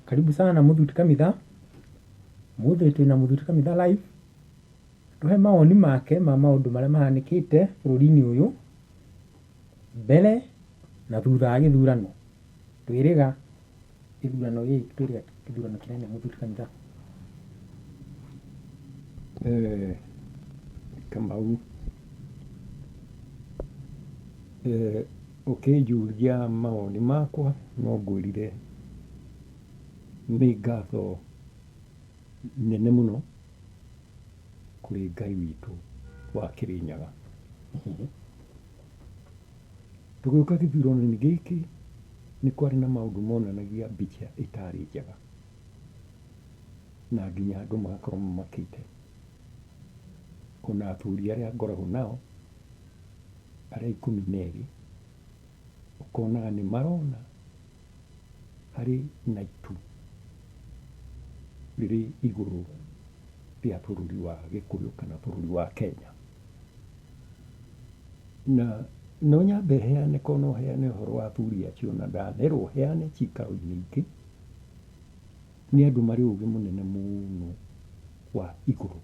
Karibu sana Mũthuti Kamitha. Mũthĩ twĩna Mũthuti Kamitha live. Tũhe mawoni make ma maũndũ marĩa mahanĩkĩte bũrũri-inĩ ũyũ mbere na thutha wa gĩthurano. Twĩrĩga gĩthurano gĩkĩ, twĩrĩga gĩthurano kĩnene Mũthuti Kamitha. Kamau, ũkĩnjũria mawoni makwa no ngwĩrire nĩ ngatho nene mũno kũrĩ Ngai witũ wa Kĩrĩnyaga. Tũgĩũka gĩthurano-inĩ gĩkĩ nĩ kwarĩ na maũndũ monanagia mbica ĩtarĩ njega na nginya andũ magakorwo mamakĩte. Ona athuri arĩa ngoragwo nao arĩa 12 ũkonaga nĩ marona harĩ na itu rĩrĩ igũrũ rĩa bũrũri wa Gĩkũyũ kana bũrũri wa Kenya. Na no nyambe heane ko no heane ũhoro wa athuri acio na ndanerwo heane ciikaro-inĩ ingĩ, nĩ andũ marĩ ũgĩ mũnene mũno wa igũrũ.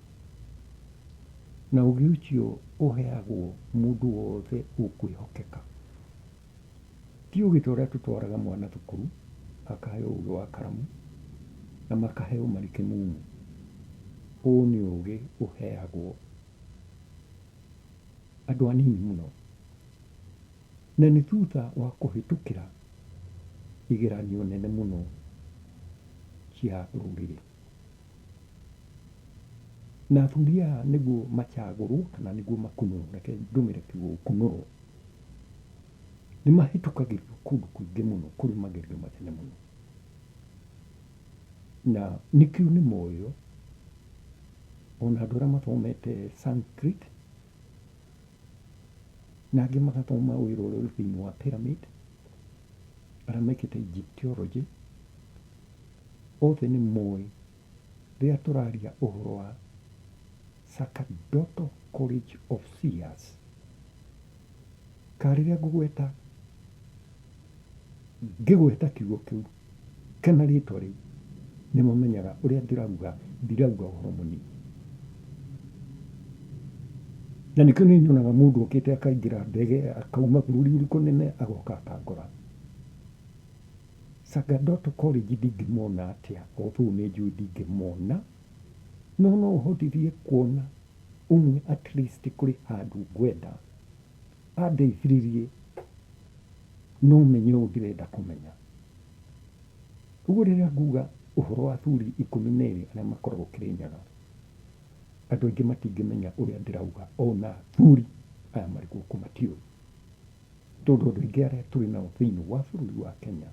Na ũgĩ ũcio ũheagwo mũndũ wothe ũkwĩhokeka. Ti ũgĩ ta ũrĩa tũtwaraga mwana thukuru akaheo ũgĩ wa karamu na makaheo marĩ kĩmumu. Ũũ nĩ ũgĩ ũheagwo andũ anini mũno. Na nĩ thutha wa kũhĩtũkĩra igeranio nene mũno cia rũrĩrĩ. Na athuri aya nĩguo macagũrwo kana nĩguo makunũrwo, reke ndũmĩre kiugo gũkunũrwo, nĩ mahĩtũkagĩrio kũndũ kũingĩ mũno kũrĩ magerio manene mũno. Na nĩkĩo nĩ moĩo ona andũ arĩa mathomete Sanskrit na angĩ magathoma wĩra ũrĩa ũrĩ thĩinĩ wa pyramid, arĩa mekĩte Egyptology, othe nĩ moĩ rĩrĩa tũraria ũhoro wa Sacerdotal College of Seers, kana rĩrĩa ngũgweta ngĩgweta kiugo kĩu kana rĩtwa rĩu, nĩ mamenyaga ũrĩa ndĩrauga, ndirauga ũhoro mũnini. Na nĩkĩo nĩ nyonaga mũndũ okĩte akaingĩra ndege akauma bũrũri ũrĩkũ nene agoka akangora. Sacerdotal College ndingĩmona atĩa, although nĩ njũĩ ndingĩmona, no no hotithie kuona ũmwe at least kũrĩ handũ ngwenda andeithĩrĩrie no menye ũũ ndĩrenda kũmenya. Ũguo rĩrĩa nguga ũhoro wa athuri 12 arĩa makoragwo Kĩrĩnyaga, andũ aingĩ matingĩmenya ũrĩa ndĩrauga ona athuri aya marĩ gũkũ matiũĩ. Tondũ andũ aingĩ arĩa tũrĩ nao thĩinĩ wa bũrũri wa Kenya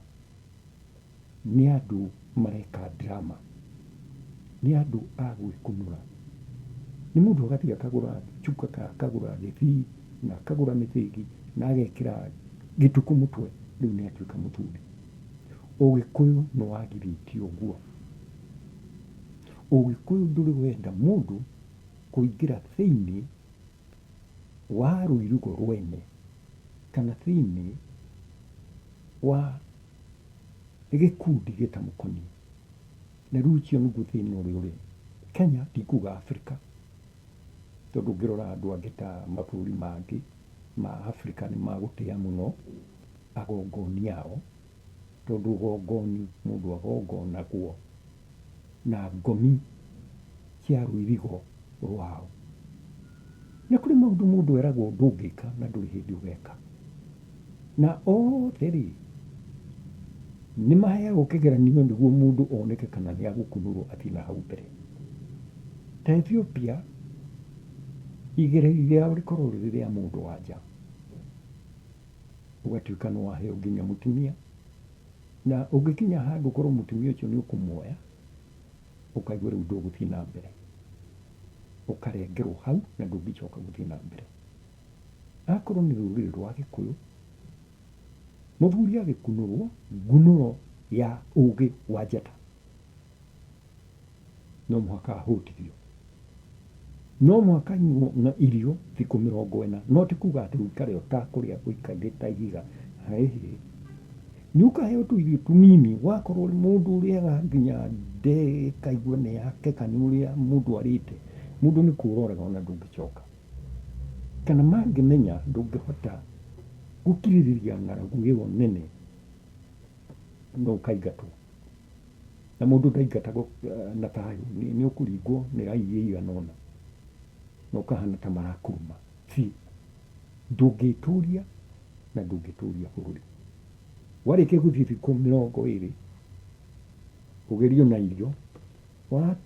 nĩ andũ mareka drama, nĩ andũ a gwĩkunũra. Nĩ mũndũ agathiĩ akagũra cuka kana akagũra gĩthii na akagũra mĩthĩgi na agekĩra gĩtukũ mũtwe rĩu nĩ atuĩka mũthuri. Ũgĩkũyũ nĩ wagirĩtie ũguo. Ũgĩkũyũ ndũrĩ wenda mũndũ kũingĩra thĩinĩ wa rũirigo rwene kana thĩinĩ wa gĩkundi gĩtamũkoniĩ. Na rĩu ũcio nĩguo thĩna ũrĩa ũrĩ Kenya, ndikuga Africa, tondũ ũngĩrora andũ angĩ ta mabũrũri mangĩ ma Africa nĩ magũtĩa mũno agongoni ao, tondũ ũgongoni mũndũ agongonagwo na ngomi cia rũirigo rwao. Na kũrĩ maũndũ mũndũ eragwo ndũngĩka na ndũrĩ hĩndĩ ũgeka. Na othe rĩ, nĩ maheagwo kĩgeranio nĩguo mũndũ oneke kana nĩ agũkunũrwo athiĩ na hau mbere. Ta Ethiopia, igerio rĩao rĩkoragwo rĩrĩ rĩa mũndũ wa nja. Ũgatuĩka nĩ waheo nginya mũtumia, na ũngĩkinya handũ ũkorwo mũtumia ũcio nĩ ũkũmuoya, ũkaigua rĩu ndũgũthiĩ na mbere. Ũkarengerwo hau na ndũngĩcoka gũthiĩ na mbere. Akorwo nĩ rũrĩrĩ rwa Gĩkũyũ, mũthuri agĩkunũrwo ngunũro ya ũgĩ wa njata, no mũhaka ahũtithio, no mũhaka anyuo na irio thikũ 40, no ti kuga atĩ ũikare ũtakũrĩa ũikaire ta ihiga, hĩhĩ. Nĩ ũkaheo tũirio tũnini wakorwo ũrĩ mũndũ ũrĩaga nginya nde ĩkaigua nĩ yake kana ũrĩa mũndũ arĩte, mũndũ nĩ kũũra oraga ona ndũngĩcoka. Kana mangĩmenya ndũngĩhota gũkirĩrĩria ng'aragu ĩyo nene no ũkaingatwo. Na mũndũ ndaingatagwo na thayũ, nĩ ũkũringwo nĩ raia igana ũna na ũkahana ta marakũruma biũ. Ndũngĩtũria na ndũngĩtũria bũrũri. Warĩkia gũthiĩ thikũ 20 ũgerio na irio,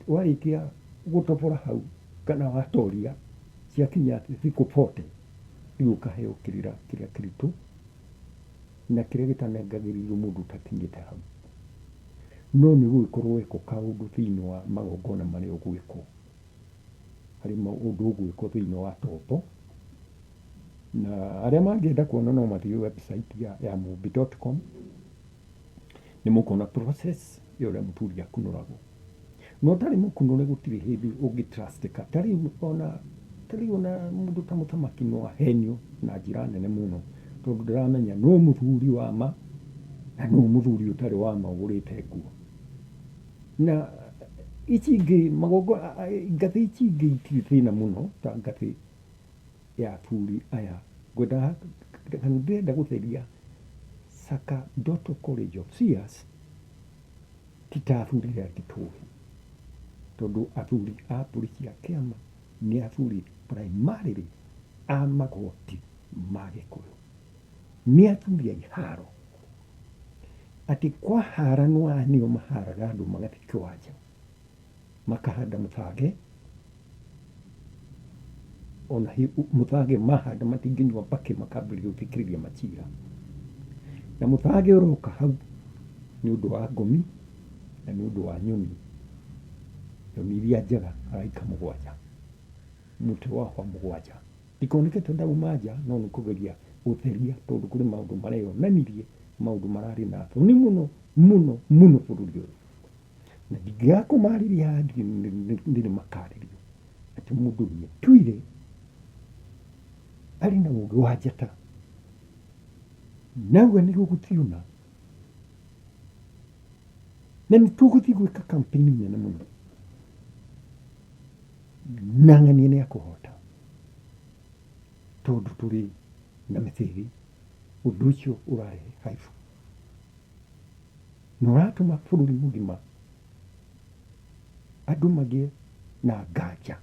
warĩkia gũtobora hau kana watoria ciakinya thikũ 40 rĩu ũkaheo kĩrĩra kĩrĩa kĩritũ na kĩrĩa gĩtanengagĩrĩirwo mũndũ ũtakinyĩte hau. No nĩ ũgũgĩkorwo wekwo kaũndũ thĩinĩ wa magongona marĩa ũgwĩkwo. Harĩ ũndũ ũgwĩkwo thĩinĩ wa tombo, na arĩa mangĩenda kuona no mathiĩ website ya mũmbi.com nĩ mũkuona process ya ũrĩa mũthuri akunũragwo. Na ũtarĩ mũkunũre gũtirĩ hĩndĩ ũngĩ trust ĩka. Ta rĩu ona ta rĩu ona mũndũ ta mũthamaki no ahenio na njĩra nene mũno tondũ ndaramenya nũ mũthuri wa ma na nũ mũthuri ũtarĩ wa ma ũgũrĩte nguo. Na ici ingĩ magongona ngathĩ ici ingĩ itirĩ thĩna mũno ta ngathĩ ya athuri aya. Ngwenda kana ndĩrenda gũtheria Sacerdotal College of Seers ti ta athuri arĩa angĩ tũĩ. Tondũ athuri a mbũri cia kĩama nĩ athuri primarily a magoti ma Gĩkũyũ. Nĩ athuri a iharo. Atĩ kwaharanwo aya nĩo maharaga andũ magathiĩ kĩwanja makahanda mũthange, ona mũthange mahanda matingĩnyua mbakĩ makambĩrĩria gũthikĩrĩria macira. Na mũthange ũroka hau nĩ ũndũ wa ngomi na nĩ ũndũ wa nyoni, nyoni iria njega araika mũgwanja, mũtĩ wa hwa mũgwanja. Ndikoneke ta ndauma nja no nĩ kũgeria gũtheria tondũ kũrĩ maũndũ mareyonanirie, maũndũ mararĩ na thoni mũno mũno mũno bũrũri ũyũ. Na ndingĩaga kũmarĩria haha ndirĩ makarĩrio atĩ mũndũ nĩetuire arĩ na ũgĩ wa njata na auga nĩ gũgũthiĩ ũna na nĩ tũgũthiĩ gwĩka campaign nene mũno na ng'ania nĩ akũhota tondũ tũrĩ na mĩthĩgi ũndũ ũcio ũrarehe haibu na ũratũma bũrũri mũgima andũ magĩe na nganja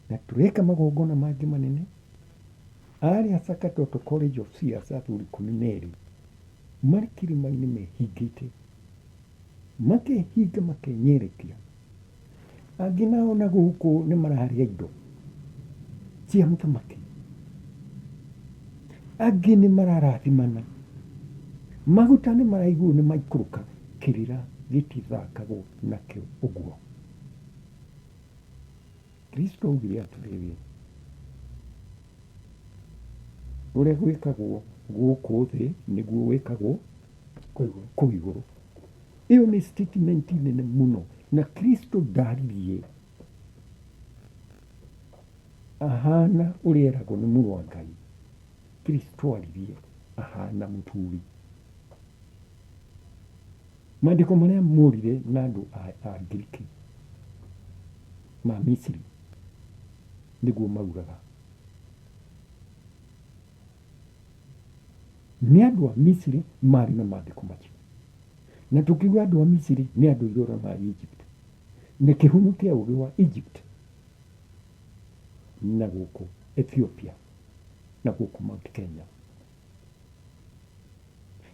na tũreka magongona mangĩ manene arĩa Sakatoto College of Seers athuri 12 marĩ kĩrĩma-inĩ mehingĩte Makehinga makenyerekia. Angĩ nao na gũkũ nĩ mararĩa indo cia mũthamaki. Angĩ nĩ mararathimana. Maguta nĩ maraiguo nĩ maikũrũka. Kĩrĩra gĩtithakagwo nakĩo ũguo. Kristo augire atĩrĩrĩ, ũrĩa gwĩkagwo gũkũ thĩ nĩguo gwĩkagwo kũu igũrũ. Ĩyo nĩ statement nene mũno na Kristo ndaririe ahana ũrĩa eragwo nĩ mũrũ wa Ngai. Kristo aririe ahana mũthuri. Maandĩko marĩa morire na andũ a Ngiriki ma Misiri nĩguo maugaga. Nĩ andũ a Misiri marĩ na maandĩko macio. Na tũkiuga andũ a Misiri nĩ andũ irora ma Egypt. Na kĩhumo kĩa ũgĩ wa Egypt na gũkũ Ethiopia na gũkũ Mount Kenya.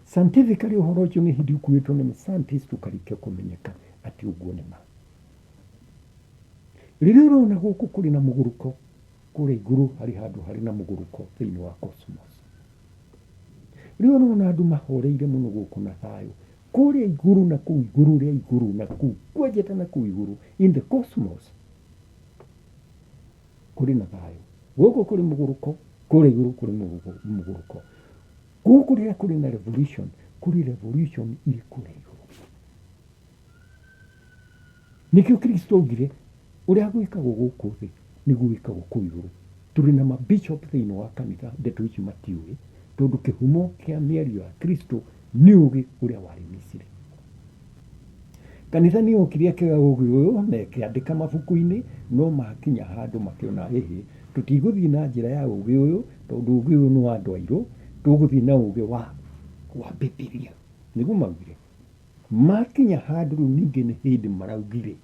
Scientifically ũhoro ũcio nĩ hĩndĩ ũkuĩtwo nĩ scientist ũkarĩkia kũmenyeka atĩ ũguo nĩ ma. Rĩrĩa ũrona gũkũ kũrĩ na mũgũrũko, kũrĩa igũrũ harĩ handũ harĩ na mũgũrũko thĩinĩ wa cosmos. Rĩrĩa ũrona andũ mahoreire mũno gũkũ na thayũ, kũrĩa igũrũ na kũu igũrũ rĩa igũrũ na kũu kwenjete na kũu igũrũ in the cosmos kũrĩ na thayũ. Gũkũ kũrĩ mũgũrũko, kũrĩa igũrũ kũrĩ mũgũrũko. Gũkũ rĩrĩa kũrĩ na revolution, kũrĩ revolution irĩ kũrĩa igũrũ. Nĩkĩo Kristo augire ũrĩa gwĩkagwo gũkũ thĩ nĩguo gwĩkagwo kũu igũrũ. Tũrĩ na mabishop thĩinĩ wa kanitha ndeto ici matiũĩ. Tondũ kĩhumo kĩa mĩario ya Kristo nĩ ũgĩ ũrĩa warĩ Misiri. Kanitha nĩ yokire ĩkĩoya ũgĩ ũyũ na ĩkĩandĩka mabuku-inĩ, no makinya handũ makĩona ĩhĩ, tũtigũthiĩ na njĩra ya ũgĩ ũyũ tondũ ũgĩ ũyũ nĩ wa andũ airũ, tũgũthiĩ na ũgĩ wa Bibilia. Nĩguo maugire. Makinya handũ rĩu ningĩ nĩ hĩndĩ maraugire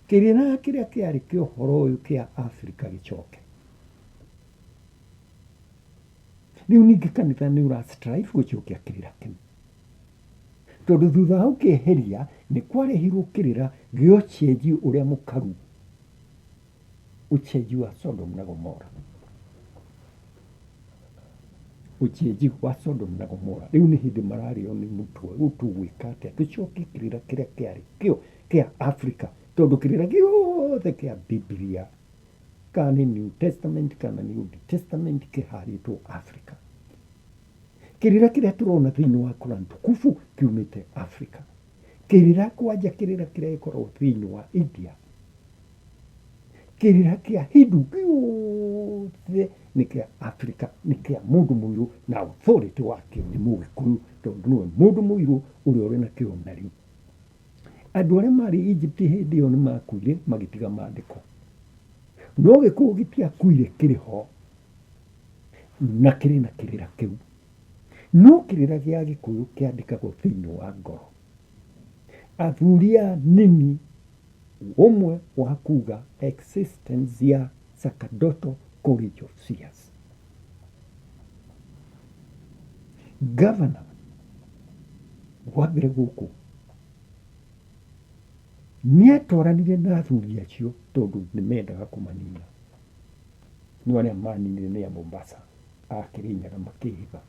kĩrĩra kĩrĩa kĩarĩ kĩa ũhoro ũyũ kĩa Afrika gĩcoke. Rĩu ningĩ kanitha nĩ ũra strive gũcokia kĩrĩra kĩu. Tondũ thutha wa gũkĩeheria nĩ kwarehirwo kĩrĩra gĩa ũcenji ũrĩa mũkaru, ũcenji wa Sodom na Gomora. Ũcenji wa Sodom na Gomora. Rĩu nĩ hĩndĩ mararĩo nĩ mũtwe, rĩu tũgwĩka atĩa tũcokie kĩrĩra kĩrĩa kĩarĩ kĩo kĩa Afrika, tondũ kĩrĩra gĩothe kĩa Bibilia kana nĩ New Testament kana nĩ Old Testament kĩharĩtwo Afrika. Kĩrĩra kĩrĩa tũrona thĩinĩ wa Quran tukufu kiumĩte Afrika. Kĩrĩra kwanja kĩrĩra kĩrĩa gĩkoragwo thĩinĩ wa India. Kĩrĩra kĩa Hindu gĩothe nĩ kĩa Afrika, nĩ kĩa mũndũ mũirũ na authority wakĩo nĩ Mũgĩkũyũ tondũ nĩwe mũndũ mũirũ ũrĩa ũrĩ nakĩo na rĩu. Andũ arĩa marĩ Egypt hĩndĩ ĩyo nĩ makuire magĩtiga maandĩko. No gĩkũyũ gĩtiakuire kĩrĩ ho. Na kĩrĩ na kĩrĩra kĩu. No kĩrĩra gĩa Gĩkũyũ kĩandĩkagwo thĩinĩ wa ngoro. Athuri a nĩmi ũmwe wa kuga existence ya Sacerdotal College of Seers. Governor wa mbere gũkũ nĩatwaranire na athuri acio tondũ nĩmendaga kũmanina. No arĩa maninire nĩ a Mombasa, a Kĩrĩnyaga makĩhitha.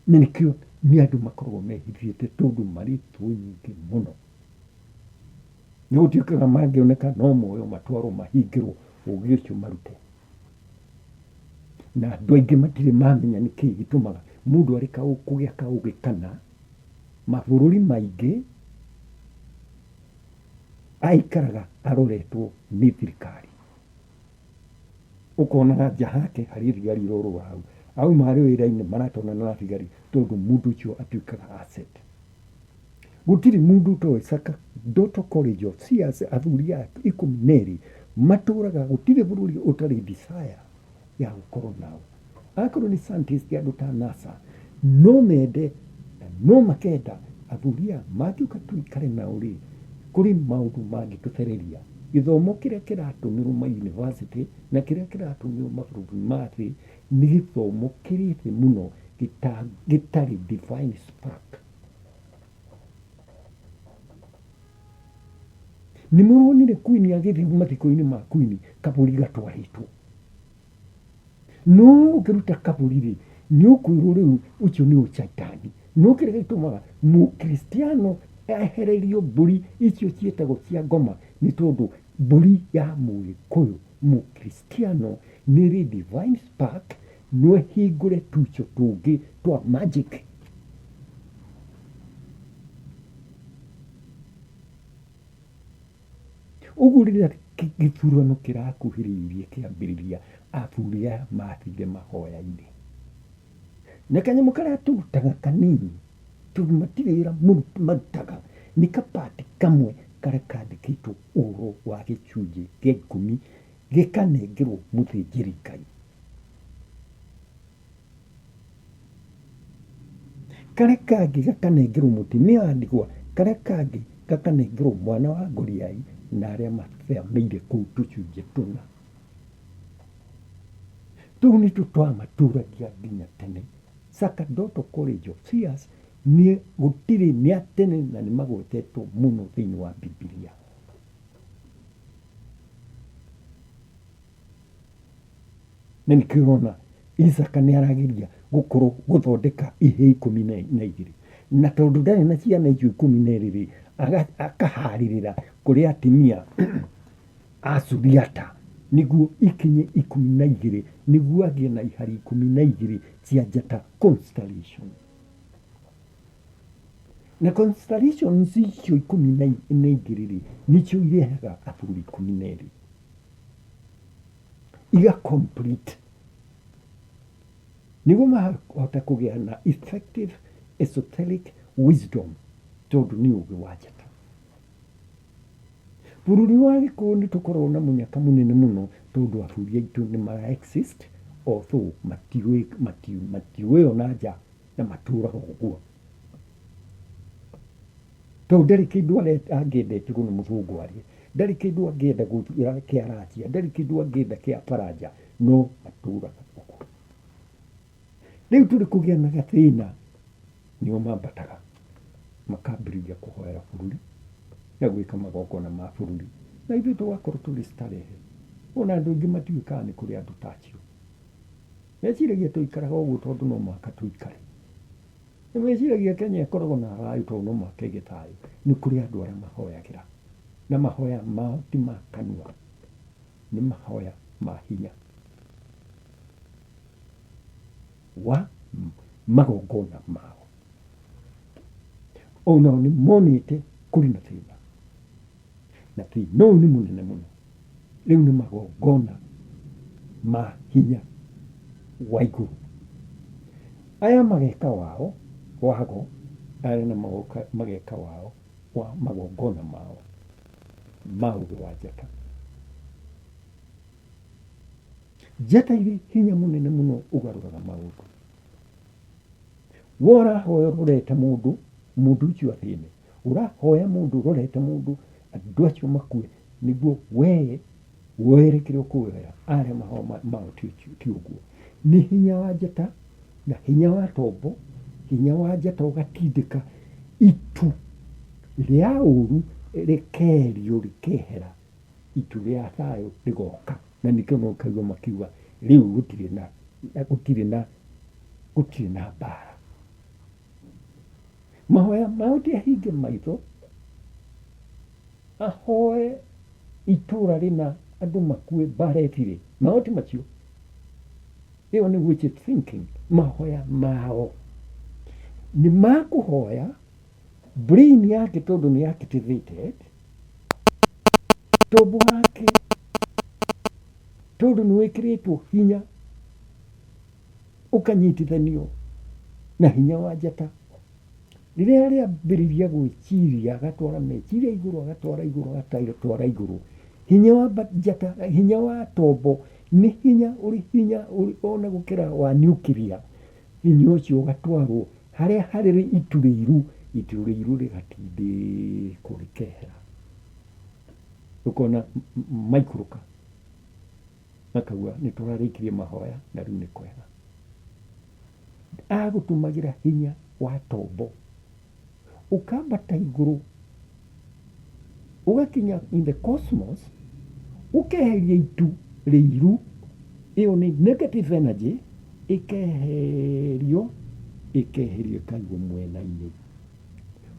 Na nĩkĩo nĩ andũ makoragwo mehithĩte tondũ marĩ thũ nyingĩ mũno. Nĩ gũtuĩkaga mangĩoneka no moywo matwarwo mahingĩrwo ũgĩ ũcio marute. Na andũ aingĩ matirĩ mamenya nĩkĩĩ gĩtũmaga mũndũ arĩ kũgĩa kaũgĩ kana mabũrũri maingĩ aikaraga aroretwo nĩ thirikari. Ũkonaga nja hake harĩ thigari irorũra hau. Auma harĩ wĩra-inĩ maratwarana na thigari tondũ mũndũ ũcio atuĩkaga asset. Gũtirĩ mũndũ ũtoĩ Sacerdotal College of Seers athuri aya ikũmi na erĩ matũraga gũtirĩ bũrũri ũtarĩ desire ya gũkorwo nao. Akorwo nĩ scientist andũ ta NASA no mende na no makenda athuri aya mangĩũka tũikare nao rĩ, kũrĩ maũndũ mangĩtũthereria. Gĩthomo kĩrĩa kĩratũmĩrwo ma university na kĩrĩa kĩratũmĩrwo mabũrũri ma thĩ nĩ gĩthomo kĩrĩ thĩ mũno gĩtarĩ divine spark. Nĩ mũronire Queen agĩthiĩ mathiko-inĩ ma Queen kabũri gatwarĩtwo. No ũngĩruta kabũri rĩ, nĩ ũkwĩrwo rĩu ũcio nĩ ũcaitani. No kĩrĩa gĩtũmaga mũkristiano ehererio mbũri icio ciĩtagwo cia ngoma nĩ tondũ mbũri ya mũgĩkũyũ mũkristiano nĩ ĩrĩ divine spark no ĩhingũre tucho tũngĩ twa magic. Ũguo rĩrĩa gĩthurano kĩrakuhĩrĩirie kĩambĩrĩria, athuri aya mathire mahoya-inĩ. Na kanyamũ karĩa tũrutaga kanini, tondũ matirĩ wĩra marutaga, nĩ kapati kamwe karĩa kandĩkĩtwo ũhoro wa gĩcunjĩ gĩa ikũmi gĩkanengerwo mũthĩnjĩri Ngai. Karĩa kangĩ gakanengerwo mũtumia wa ndigwa, karĩa kangĩ gakanengerwo mwana wa ngoriai na arĩa mathamĩire kũu tũcunjĩ tũna. Tũu nĩtuo twamatũragia nginya tene. Sacerdotal College of Seers nĩ gũtirĩ nĩ a tene na nĩ magwetetwo mũno thĩinĩ wa Bibilia. Na nĩkĩo ũrona Isaka nĩ arageria gũkorwo gũthondeka ihĩĩ ikũmi na igĩrĩ. Na tondũ ndarĩ na ciana icio ikũmi na erĩ rĩ, akaharĩrĩra kũrĩ atumia a Suriata nĩguo ikinye ikũmi na igĩrĩ, nĩguo agĩe na ihari ikũmi na igĩrĩ cia njata constellation. Na constellations icio ikũmi na igĩrĩ rĩ, nĩcio irehaga athuri ikũmi na erĩ. Iga complete. Nĩguo mahote kũgĩa na effective esoteric wisdom tondũ nĩ ũgĩ wa njata. Bũrũri wa Gĩkũyũ nĩ tũkoragwo na mũnyaka mũnene mũno tondũ athuri aitũ nĩ mara exist although matiũĩ matiũĩo na nja na matũraga ũguo. Tondũ ndarĩ kĩndũ angĩenda etirwo nĩ mũthũngũ arĩe, ndarĩ kĩndũ angĩenda kĩa Racia, ndarĩ kĩndũ angĩenda kĩa Baranja, no matũraga ũguo. Rĩu tũrĩ kũgĩa na gathĩna, nĩo mambataga makambĩrĩria kũhoera bũrũri na gwĩka magongona ma bũrũri, na ithuĩ tũgakorwo tũrĩ starehe. Ona andũ aingĩ matiũĩ kana nĩ kũrĩ andũ ta acio. Meciragia tũikaraga ũguo tondũ no mũhaka tũikare. Nĩ meciragia Kenya ĩkoragwo na thayũ tondũ no mũhaka ĩgĩe thayũ. Nĩ kũrĩ andũ arĩa mahoyagĩra, na mahoya mao ti ma kanua, nĩ mahoya ma hinya wa magongona mao. Onao nĩ monete kũrĩ na thĩna, na thĩna ũyũ nĩ mũnene mũno. Rĩu nĩ magongona ma hinya wa igũrũ. Aya mageka wao wago, aya na mageka wao wa magongona mao ma ũgĩ wa njata. Njata irĩ hinya mũnene mũno ũgarũraga maũndũ. We ũrahoya ũrorete mũndũ, mũndũ ũcio athĩne. Ũrahoya mũndũ ũrorete mũndũ, andũ acio makue nĩguo we woere kĩrĩa ũkũwoera. Arĩa mahoya mao ti ũguo. Nĩ hinya wa njata na hinya wa tombo, hinya wa njata ũgatindĩka itu rĩa ũru rĩkerio rĩkehera, itu rĩa thayũ rĩgoka. Na nĩkĩo no ũkaigua makiuga rĩu gũtirĩ na gũtirĩ na gũtirĩ na mbara. Mahoya mao ti ahinge maitho ahoe itũra rĩna andũ makue mbara ĩthire. Mao ti macio. Ĩyo nĩ witch thinking. Mahoya mao nĩ makũhoya brain yake tondũ nĩ activated tombo wake tondũ nĩ wĩkĩrĩtwo hinya ũkanyitithanio na hinya wa njata. Rĩrĩa arĩambĩrĩria gwĩciria agatwara meciria igũrũ agatwara igũrũ agatwara igũrũ, hinya wa njata, hinya wa tombo nĩ hinya ũrĩ hinya ona gũkĩra wa nuclear. Hinya ũcio ũgatwarwo harĩa harĩ itu rĩiru, itu rĩiru rĩgatindĩkwo rĩkehera. Ũkona maikũrũka makauga nĩ tũrarĩkirie mahoya na rĩu nĩ kwega. Agũtũmagĩra hinya wa tombo ũkambata igũrũ ũgakinya in the cosmos ũkeheria itu rĩiru, ĩyo nĩ negative energy, ĩkeherio ĩkeherio ĩkaigwo mwena-inĩ,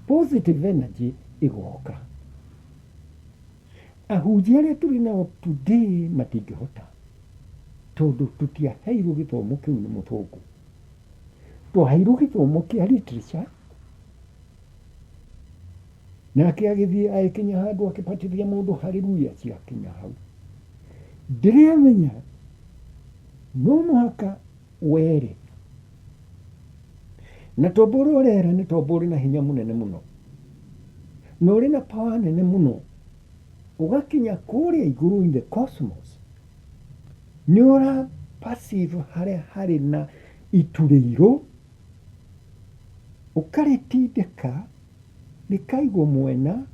positive energy ĩgoka. Ahunjia arĩa tũrĩ nao today matingĩhota tondũ tũtiaheirwo gĩthomo kĩu nĩ mũthũngũ. Twaheirwo gĩthomo kĩa literature, nake agĩthiĩ agĩkinya handũ akĩbatithia mũndũ hallelujah ciakinya hau. Ndĩramenya no mũhaka were na tombo ũrĩa ũrera nĩ tombo ũrĩ na hinya mũnene mũno na ũrĩ na power nene mũno ũgakinya kũrĩa igũrũ in the cosmos nĩ ũra perceive harĩa harĩ na itu rĩirũ ũkarĩtindĩka rĩkaigwo mwena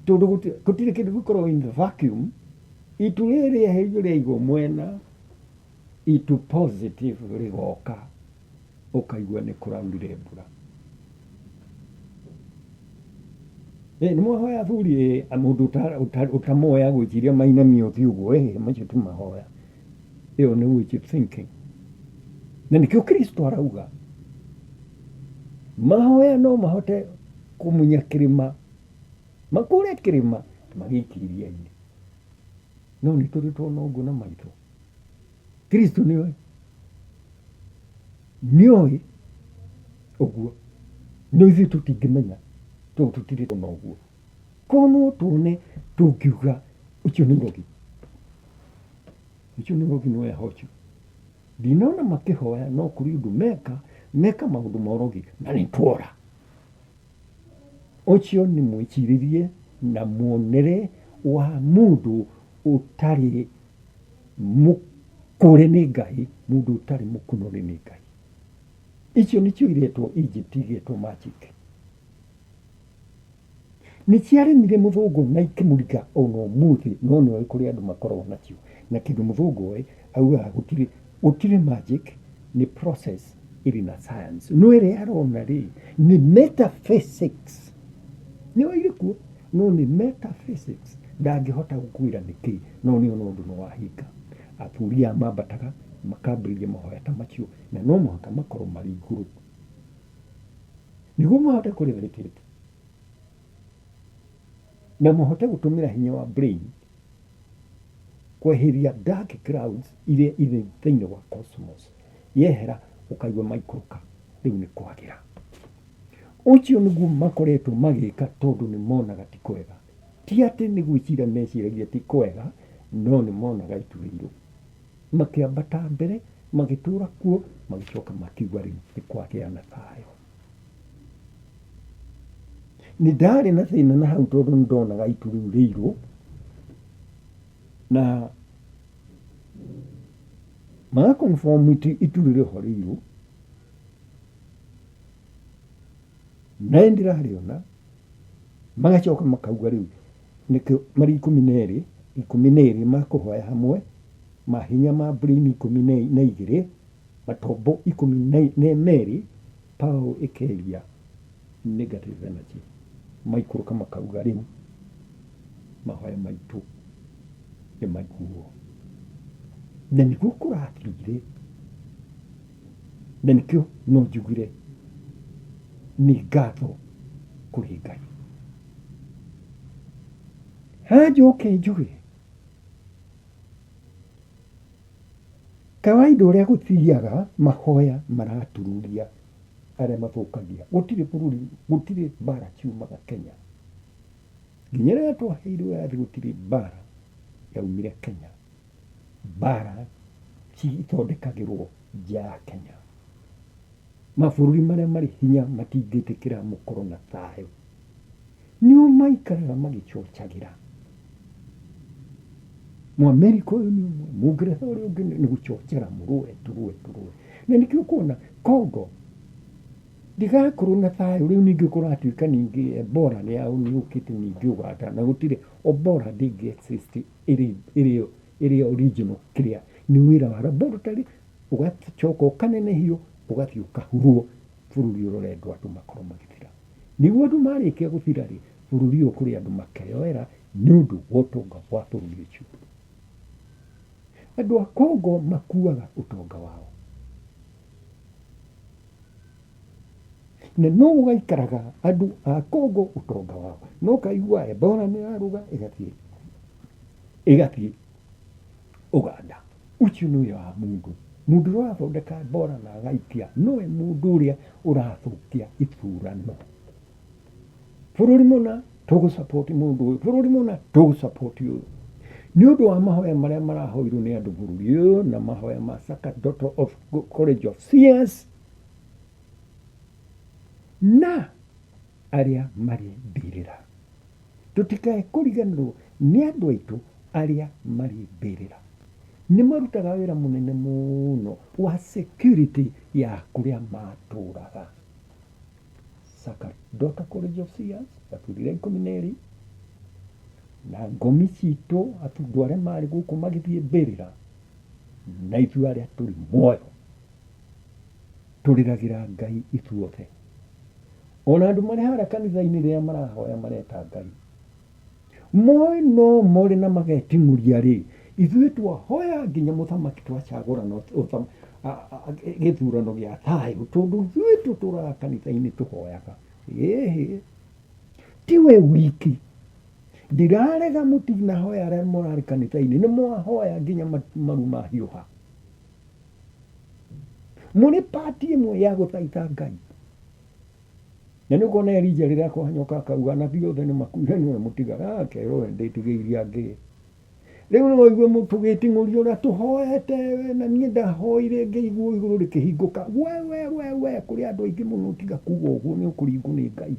tondũ gũtirĩ kĩndũ gĩkoragwo in the vacuum itu rĩrĩ rĩeherio rĩaigwo mwena itu positive rĩgoka ũkaigua nĩ kũraurire mbura. Ĩ nĩ mwahoya athuri ĩ mũndũ ũtamoĩ agwĩciria mainamia ũthiũ ũguo ĩ macio ti mahoya. Ĩyo nĩ witch thinking. Na nĩkĩo Kristo arauga mahoya no mahote kũmunya kĩrĩma makũre kĩrĩma magĩikie iria-inĩ. No nĩ tũrĩ tuona ũguo na maitho. Kristo nĩoĩ nĩoĩ ũguo no ithuĩ tũtingĩmenya tondũ tũtirĩ tuona ũguo. Korwo no tuone tũngiuga ũcio nĩ ũrogi, ũcio nĩ ũrogi no yaha ũcio. Ndinona makĩhoya no kũrĩ ũndũ meka, meka maũndũ ma ũrogi na nĩ tuora. Ũcio nĩ mwĩcirĩrie na muonere wa mũndũ ũtarĩ mũkũre nĩ Ngai, mũndũ ũtarĩ mũkunũre nĩ Ngai. Icio nĩcio iretwo Egypt igetwo magic. Nĩ ciaremire mũthũngũ na ikĩmũriga ona ũmũthĩ no nĩ oĩ kũrĩa andũ makoragwo nacio. Na kĩndũ mũthũngũ oĩ augaga gũtirĩ, gũtirĩ magic nĩ process ĩrĩ na science. No ĩrĩa arona rĩ nĩ metaphysics. Nĩ oĩ ĩrĩ kuo no nĩ metaphysics ndangĩhota gũkwĩra nĩkĩ no nĩ ona ũndũ nĩ wahinga. Athuri aya mambataga makambĩrĩria mahoya ta macio na no mũhaka makorwo marĩ igũrũ nĩguo mahote kũ levitate na mahote gũtũmĩra hinya wa brain kweheria dark clouds iria irĩ thĩinĩ wa cosmos. Yehera ũkaigua maikũrũka, rĩu nĩ kwagĩra. Ũcio nĩguo makoretwo magĩka tondũ nĩ monaga ti kwega. Ti atĩ nĩ gwĩciria meciragia ti kwega, no nĩ monaga itu rĩirũ. Makĩambata mbere, magĩtũra kuo, magĩcoka makiuga rĩu nĩ kwagĩa na thayũ. Nĩ ndarĩ na thĩna na hau tondũ nĩ ndonaga itu rĩu rĩirũ, na maga confirm itu rĩrĩ ho rĩirũ, na nĩ ndĩrarĩona, magacoka makauga rĩu nĩkĩo marĩ 12, 12 makũhoya hamwe, mahinya ma brain 12, matombo 12 Paul ĩkeria negative energy maikũrũka makauga rĩu mahoya maitũ nĩ maiguo. Na nĩguo kũrathire, na nĩkĩo no njugire nĩ ngatho kũrĩ Ngai. Haha njoke njuge Kawaida ũrĩa gũthiaga mahoya maratururia arĩa mathũkagia. Gũtirĩ bũrũri, gũtirĩ mbara ciumaga Kenya. Nginya rĩrĩa twaheirwo wĩyathi gũtirĩ mbara yaumire Kenya. Mbara cithondekagĩrwo nja ya Kenya. Mabũrũri marĩa marĩ hinya matingĩtĩkĩra mũkorwo na thayũ. Nĩo maikaraga magĩcocagĩra. Mũamerika ũyũ nĩ ũmwe, Mũngeretha ũrĩa ũngĩ nĩ gũcocera mũrũe tũrũe tũrũe. Na nĩkĩo ũkuona Congo ndĩgakorwo na thayũ rĩu ningĩ kũratuĩka ningĩ Ebola nĩ yũkĩte ningĩ Uganda na gũtirĩ Ebola ndĩngĩ exist ĩrĩ ĩrĩ ĩrĩ original kĩrĩa nĩ wĩra wa laboratory ũgacoka ũkanenehio ũgathiĩ ũkahurwo bũrũri ũrĩa ũrendwo andũ makorwo magĩthira. Nĩguo andũ marĩkia gũthira rĩ, bũrũri ũyũ kũrĩ andũ makeyoera nĩ ũndũ wa ũtonga wa bũrũri ũcio. Andũ a Congo makuaga ũtonga wao. Na no gũgaikaraga andũ a Congo ũtonga wao. No ũkaigua Ebola nĩ yarũga ĩgathiĩ ĩgathiĩ Uganda. Ũcio nĩ wĩra wa mũndũ. Mũndũ ũrĩa ũrathondeka Ebola na agaikia nowe mũndũ ũrĩa ũrathũkia ithurano. Bũrũri mũna tũgũ support mũndũ ũyũ, bũrũri mũna tũgũ support ũyũ. Nĩ ũndũ wa mahoya marĩa marahoirwo nĩ andũ bũrũri ũyũ na mahoya ma Sacerdotal of College of Seers na arĩa marĩ mbĩrĩra. Tũtikae kũriganĩrwo nĩ andũ aitũ arĩa marĩ mbĩrĩra. Nĩ marutaga wĩra mũnene mũno wa security ya kũrĩa matũraga. Sacerdotal College of Seers, athuri arĩa 12, na ngomi citũ, andũ arĩa marĩ gũkũ magĩthiĩ mbĩrĩra, na ithuĩ arĩa tũrĩ muoyo, tũrĩragĩra Ngai ithuothe. Ona andũ marĩ harĩa kanitha-inĩ rĩrĩa marahoya mareta Ngai. Moĩ no more na mageting'ũria rĩ, ithuĩ twahoya nginya mũthamaki twacagũrana gĩthurano gĩa thayũ tondũ ithuĩ tũtũraga kanitha-inĩ tũhoyaga. Ĩhĩ, ti we wiki. Ndirarega mũtinahoya arĩa mũrarĩ kanitha-inĩ, nĩ mwahoya nginya maru mahiũha. Mũrĩ pati ĩmwe ya gũthaitha Ngai. Na nĩ ũkuona Elija rĩrĩa akũhanyũka akauga anabii othe nĩ makuire nĩwe mũtigara, akerwo we ndĩtigĩirie angĩ. Rĩu no ũigue tũgĩting'ũria ũrĩa tũhoete na niĩ ndahoire ngĩigua igũrũ rĩkĩhingũka. We we we we kũrĩ andũ aingĩ mũno tiga kuga ũguo nĩ ũkũringwo nĩ Ngai.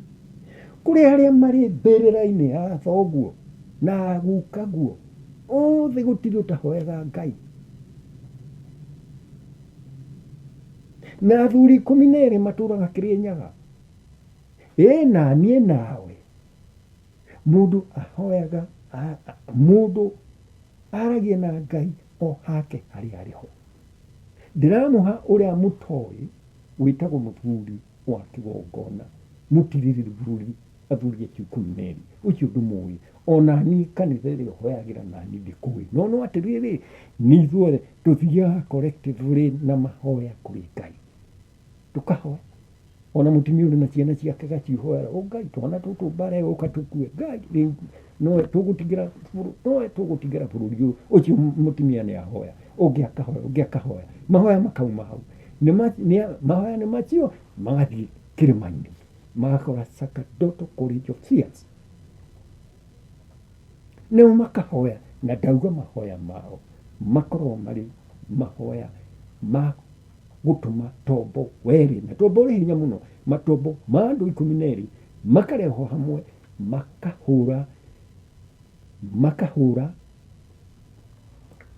Kũrĩ arĩa marĩ mbĩrĩra-inĩ ya thoguo na gukaguo othe gũtirĩ ũtahoyaga Ngai. Na athuri 12 matũraga Kĩrĩnyaga. Ĩ naniĩ nawe. Mũndũ ahoyaga, mũndũ aragia na Ngai o hake harĩa arĩ ho. Ndĩramũha ũrĩa mũtoĩ wĩtagwo mũthuri wa kĩgongona, mũtirĩrĩri bũrũri, athuri acio 12, ũcio ndũmũĩ. O naniĩ kanitha ĩrĩa ũhoyagĩra naniĩ ndĩkũĩ. No no atĩrĩrĩ, nĩ ithuothe tũthiaga collectively na mahoya kũrĩ Ngai. Tũkahoya. Ona mũtumia ũrĩ na ciana ciake agacihoera, o Ngai twana tũtũ mbara ĩgoka tũkue, Ngai rĩu nowe tũgũtigĩra nowe tũgũtigĩra bũrũri ũyũ. Ũcio mũtumia nĩ ahoya, ũngĩ akahoya, ũngĩ akahoya. Mahoya makauma hau. Mahoya nĩ macio magathiĩ kĩrĩma-inĩ, magakora Sacerdotal College of Seers. Nao makahoya, na ndauga mahoya mao makoragwo marĩ mahoya ma gũtũma tombo werĩ, na tombo ũrĩ hinya mũno, matombo ma andũ 12 makarehwo hamwe, makahũra, makahũra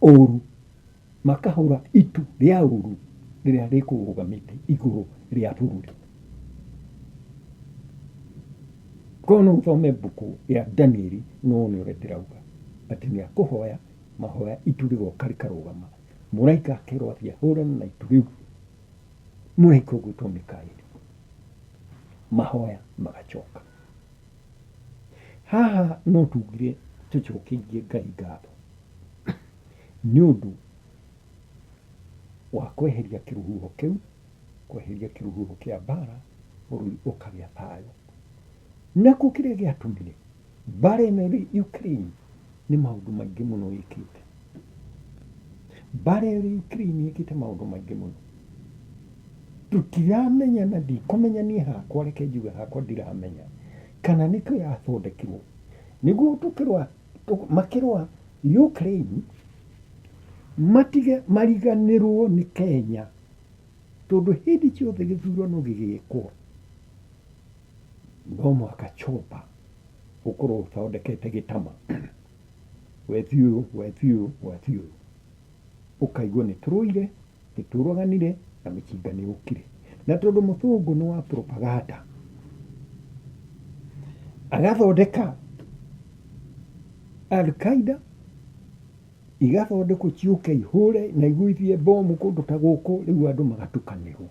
ũru, makahũra itu rĩa ũru rĩrĩa rĩkũrũgamĩte igũrũ rĩa bũrũri. Korwo no ũthome mbuku ya Danieli no wone ũrĩa ndĩrauga, atĩ nĩ akũhoya mahoya itu rĩgoka rĩkarũgama, mũraika akerwo athiĩ ahũrane na itu rĩu, mũraika ũgwĩtwo Mikaeli, mahoya magacoka. Haha no tugire tũcokeirie Ngai ngatho nĩ ũndũ wa kweheria kĩrũhuho kĩu, kweheria kĩrũhuho kĩa mbara, bũrũri ũkagĩa thayũ. Nakuo kĩrĩa gĩatũmire mbara ĩno ĩrĩ Ukraine nĩ maũndũ maingĩ mũno ĩkĩte. Mbara ĩrĩ Ukraine ĩkĩte maũndũ maingĩ mũno. Tũtiramenya na ndikũmenya niĩ hakwa, reke njuge hakwa ndiramenya kana nĩkĩo yathondekirwo nĩguo tũkĩrũa, makĩrũa Ukraine matige mariganĩrwo nĩ Kenya, tondũ hĩndĩ ciothe gĩthurano gĩgĩkwo no mũhaka Chopa ũkorwo ũthondekete gĩtama, wethi ũyũ, wethi ũyũ, wethi ũyũ, ũkaigua nĩ tũrũire, nĩ tũraganire na mĩcinga nĩ yũkire. Na tondũ mũthũngũ nĩ wa propaganda, agathondeka Al-Qaeda igathondekwo ciũke ihũre na igũithie bomu kũndũ ta gũkũ, rĩu andũ magatukanĩrwo.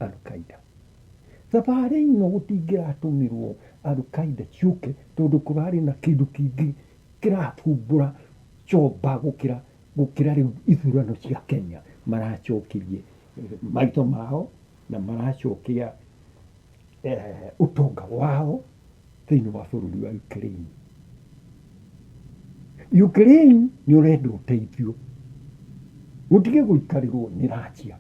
Al-Qaeda. Thabarĩ ĩno gũtingĩratũmirwo Al-Qaeda ciũke tondũ kũrarĩ na kĩndũ kĩngĩ kĩrathumbũra Chomba gũkĩra gũkĩra rĩu ithurano cia Kenya. Maracokirie maitho mao na maracokia ũtonga wao thĩinĩ wa bũrũri wa Ukraine. Ukraine nĩ ũrenda ũteithio, gũtige gũikarĩrwo nĩ Russia.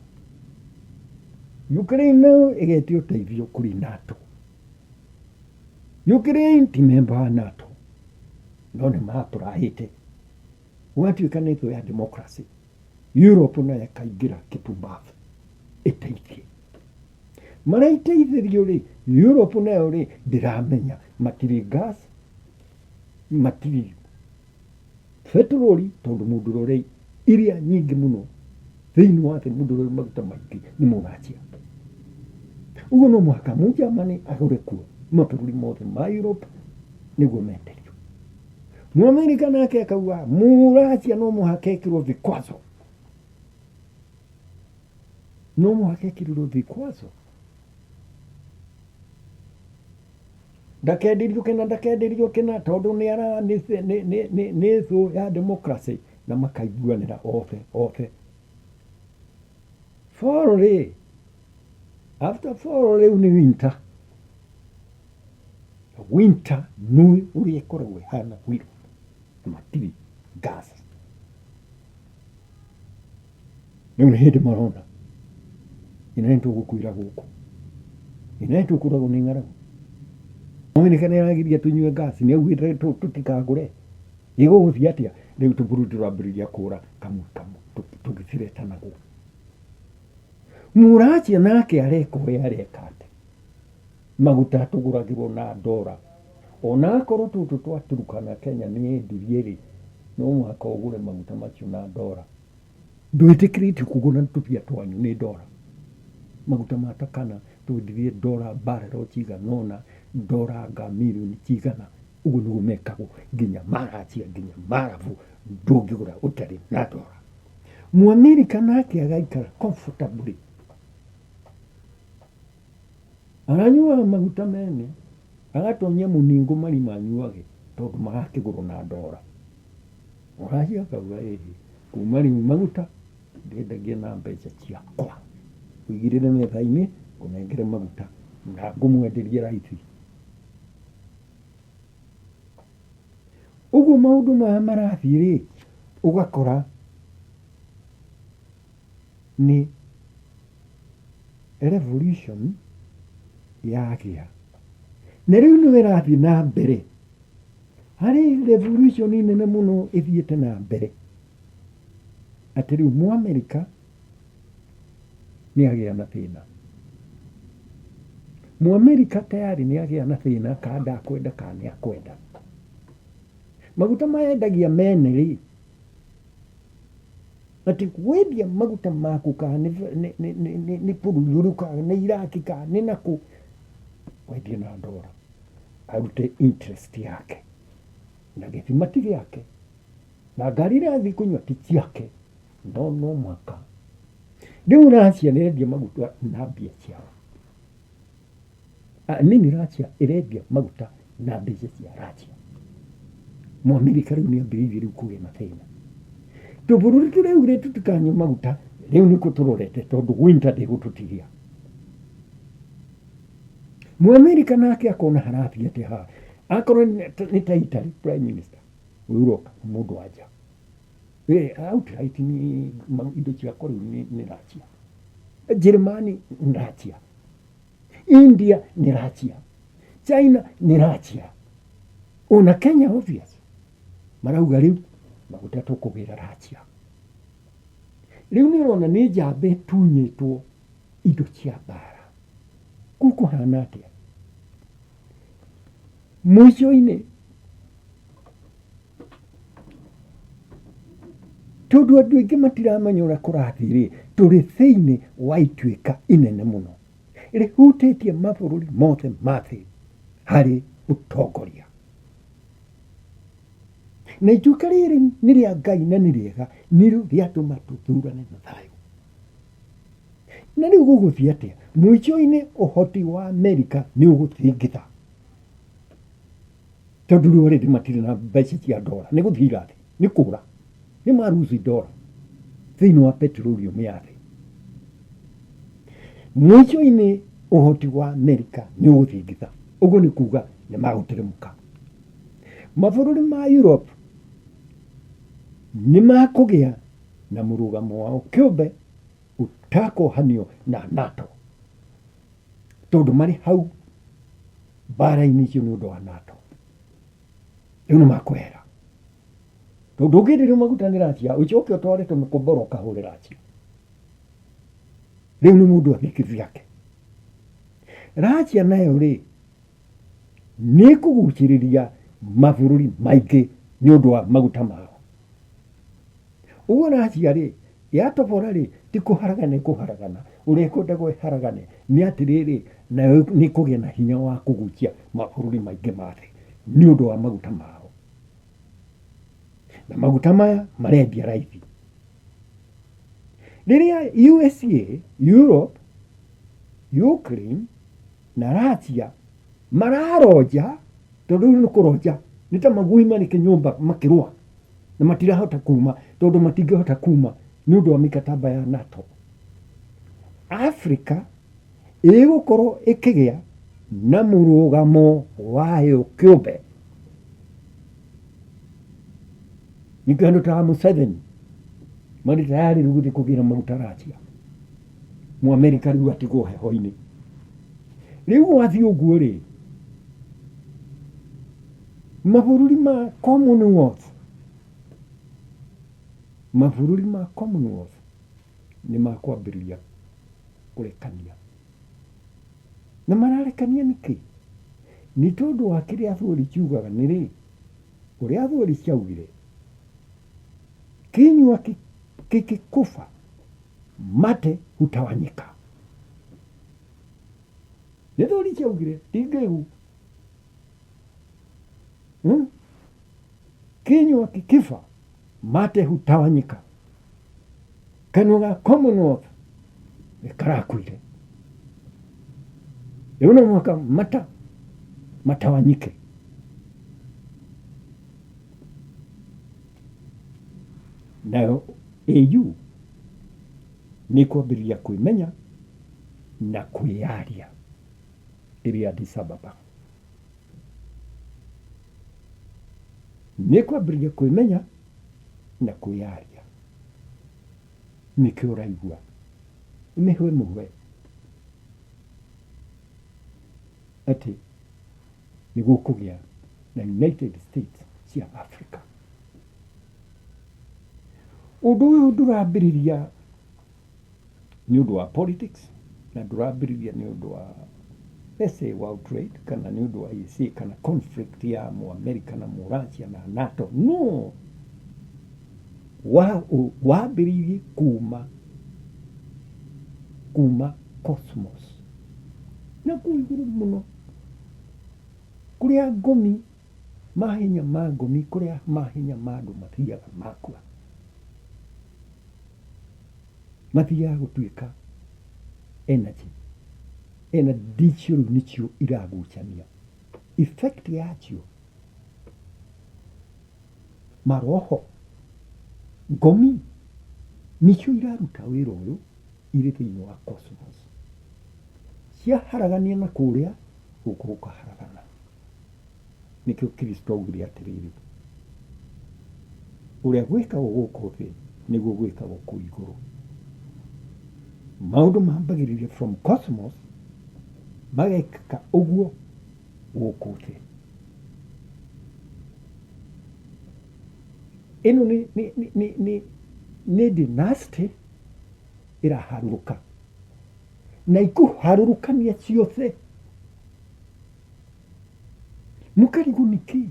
Ukraine nayo ĩgetia ũteithio kũrĩ NATO. Ukraine ti memba wa NATO, no nĩ maapurahĩte gwatuĩka nĩ thũ ya democracy. Europe nayo ĩkaingĩra kĩpumbabu ĩteithie. Maraiteithĩrio rĩ, Europe nayo rĩ ndĩramenya matirĩ gas, matirĩ petroli, tondũ mũndũ ũrĩa iria nyingĩ mũno thĩinĩ wa thĩ, mũndũ ũrĩa maguta maingĩ nĩ Mũracia. Ũguo no mũhaka Mũnjamani agũre kuo mabũrũri mothe ma Europe nĩguo menderio. Mũamerika nake akauga Mũracia no mũhaka ekĩrwo vikwazo, no mũhaka ekĩrĩrwo vikwazo, ndakenderio kĩna, ndakenderio kĩna, tondũ nĩ ara nĩ nĩ nĩ nĩ nĩ thũ ya democracy, na makaiguanĩra othe othe. Fall rĩ, after fall rĩu nĩ winter. Winter nĩ ũrĩa ĩkoragwo ĩhana gwitũ, na matirĩ gas. Rĩu nĩ hĩndĩ marona ĩno nĩ tũgũkuĩra gũkũ, ĩno nĩ tũkũragwo nĩ ng'aragu. Amerika nĩ ĩragiria tũnyue gas, nĩ augĩte tũtikagũre. Ĩgũgũthiĩ atĩa? Rĩu tũbũrũri tũrambĩrĩria kũra kamwe kamwe tũgĩciretanagwo. Mũracia nake areka ũrĩa areka atĩ maguta tũgũragĩrwo na ndora. Ona akorwo tũtũ twa Turkana Kenya nĩ endirie rĩ, no mũhaka ũgũre maguta macio na ndora. Ndwĩtĩkĩrĩtio kũgũra na tũbia twanyu nĩ ndora. Maguta ma Turkana twendirie ndora barrel cigana ũna, ndora anga mirioni cigana. Ũguo nĩguo mekagwo nginya Maracia nginya Marabu ndũngĩgũra ũtarĩ na ndora. Mũamerika nake agaikara comfortably aranyuaga maguta mene agatonyia mũningũ marima anyuage tondũ marakĩgũrwo na ndora. Mũracia akauga ĩhĩ kuma rĩu maguta ndendagia na mbeca ciakwa, ũigĩrĩre metha-inĩ ngũnengere maguta na ngũmwenderie raithi. Ũguo maũndũ maya marathiĩ rĩ, ũgakora nĩ revolution yagĩa. Na rĩu nĩyo ĩrathiĩ na mbere. Harĩ revolution nene mũno ĩthiĩte na mbere, atĩ rĩu Mũamerika nĩ agĩa na thĩna. Mũamerika tayari nĩ agĩa na thĩna kana ndakwenda kana nĩ akwenda. Maguta mayendagia mene rĩ, atĩ wendia maguta maku kana nĩ bũrũri ũrĩkũ kana nĩ Iraq kana nĩ nakũ, wendie na ndora arute interest yake na gĩthima ti gĩake na ngari iria athiĩ kũnyua ti ciake no no mũhaka. Rĩu Russia nĩ ĩrendia maguta na mbia ciao. I mean Russia ĩrendia maguta na mbeca cia Russia. Mũamerika rĩu nĩ ambĩrĩirie rĩu kũgĩa na thĩna. Tũbũrũri tũraugire tũtikanyue maguta rĩu nĩkuo tũrorete tondũ winter ndĩgũtũtigia. Mũamerika nake akona harathiĩ atĩa haha. Akorwo nĩ ta Italy prime minister ũyũ ũroka nĩ mũndũ wa nja. Outright nĩ indo ciakwa rĩu nĩ Russia. Njĩrĩmani nĩ Russia. India nĩ Russia. China nĩ Russia. Ona Kenya obvious. Marauga rĩu maguta tũkũgĩra Russia. Rĩu nĩ ũrona nĩ njamba ĩtunyĩtwo indo cia mbara. Kũu kũhana atĩa? Mũico-inĩ tondũ andũ aingĩ matiramenya ũrĩa kũrathiĩ rĩ, tũrĩ thĩinĩ wa ituĩka inene mũno rĩhutĩtie mabũrũri mothe ma thĩ harĩ ũtongoria. Na ituĩka rĩrĩ nĩ rĩa Ngai na nĩ rĩega, nĩrĩo rĩatũma tũthurane na thayũ. Na rĩu gũgũthiĩ atĩa? Mũico-inĩ ũhoti wa Amerika nĩ ũgũthingitha. Tondũ rĩu already matirĩ na mbeca cia ndora, nĩ gũthiĩ irathiĩ, nĩ kũra, nĩ maruzi ndora thĩinĩ wa petroleum ya thĩ. Mũico-inĩ ũhoti wa Amerika nĩ ũgũthingitha, ũguo nĩ kuga nĩ magũteremũka. Mabũrũri ma Europe nĩ makũgĩa na mũrũgamo wao kĩũmbe ũtakohanio na NATO tondũ marĩ hau mbara-inĩ icio nĩ ũndũ wa NATO. Rĩu nĩ makwehera tondũ ũngĩenderio maguta nĩ Russia ũcoke ũtware tũmĩkombora ũkahũre Russia. Rĩu nĩ mũndũ athiĩ kĩvyake. Russia nayo rĩ nĩ ĩkũgucĩrĩria mabũrũri maingĩ nĩ ũndũ wa maguta mao. Ũguo Russia rĩ yatobora rĩ ti kũharagana ĩkũharagana, ũrĩa ĩkwenda ĩharagane nĩ atĩrĩrĩ nayo nĩ ĩkũgĩa na hinya wa kũgucia mabũrũri maingĩ ma thĩ nĩ ũndũ wa maguta mao. Na maguta maya marendia raithi. Rĩrĩa USA, Europe, Ukraine na Russia mararonja, tondũ rĩu nĩ kũronja, nĩ ta magui marĩ kĩnyũmba makĩrũa na matirahota kuma tondũ matingĩhota kuma nĩ ũndũ wa mĩkataba ya NATO. Africa ĩgũkorwo ĩkĩgĩa na mũrũgamo wayo kĩũmbe. Ningĩ andũ ta Museveni marĩ tayari rĩu gũthiĩ kũgĩra maguta Russia. Mũamerika rĩu atigwo heho-inĩ. Rĩu gwathiĩ ũguo rĩ, mabũrũri ma Commonwealth Mabũrũri ma Commonwealth nĩ makwambĩrĩria kũrekania. Na mararekania nĩkĩ? Nĩ tondũ wa kĩrĩa thweri ciugaga nĩ rĩ, ũrĩa thweri ciaugire, kinyua kikikufa mate hutawanyika. Nĩ thweri ciaugire, ti ngĩgu. Kinyua kikifa mate hutawanyika. Kanua ga Commonwealth nĩ karakuire. Rĩu no mũhaka mata matawanyike. Nayo AU nĩ kwambĩrĩria kwĩmenya na kwĩyaria ĩrĩ Addis Ababa. Nĩ kwambĩrĩria kwĩmenya na kwĩyaria. Nĩkĩo ũraigua mĩhwe mũhwe atĩ nĩ gũkũgĩa na United States cia Africa. Ũndũ ũyũ ndũrambĩrĩria nĩ ũndũ wa politics na ndũrambĩrĩria nĩ ũndũ wa, let's say, world trade kana nĩ ũndũ wa EAC kana conflict ya Mũamerika na Mũracia na NATO. No wambĩrĩirie kuma cosmos na kũu igũrũ mũno kũrĩa ngomi mahinya ma ngomi kũrĩa mahinya ma andũ mathiaga makua mathiaga gũtuĩka energy. Energy icio rĩu nĩcio iragucania effect yacio maroho ngomi nĩcio iraruta wĩra ũyũ irĩ thĩinĩ wa cosmos. Ciaharagania na kũrĩa gũkũ gũkaharagana. Nĩkĩo Kristo augire atĩrĩrĩ, ũrĩa gwĩkagwo gũkũ thĩ nĩguo gwĩkagwo kũu igũrũ. Maũndũ mambagĩrĩria from cosmos magekĩka ũguo gũkũ thĩ. Ĩno nĩ dynasty ĩraharũrũka na ikũharũrũkania ciothe. Mũkarigwo nĩkĩ?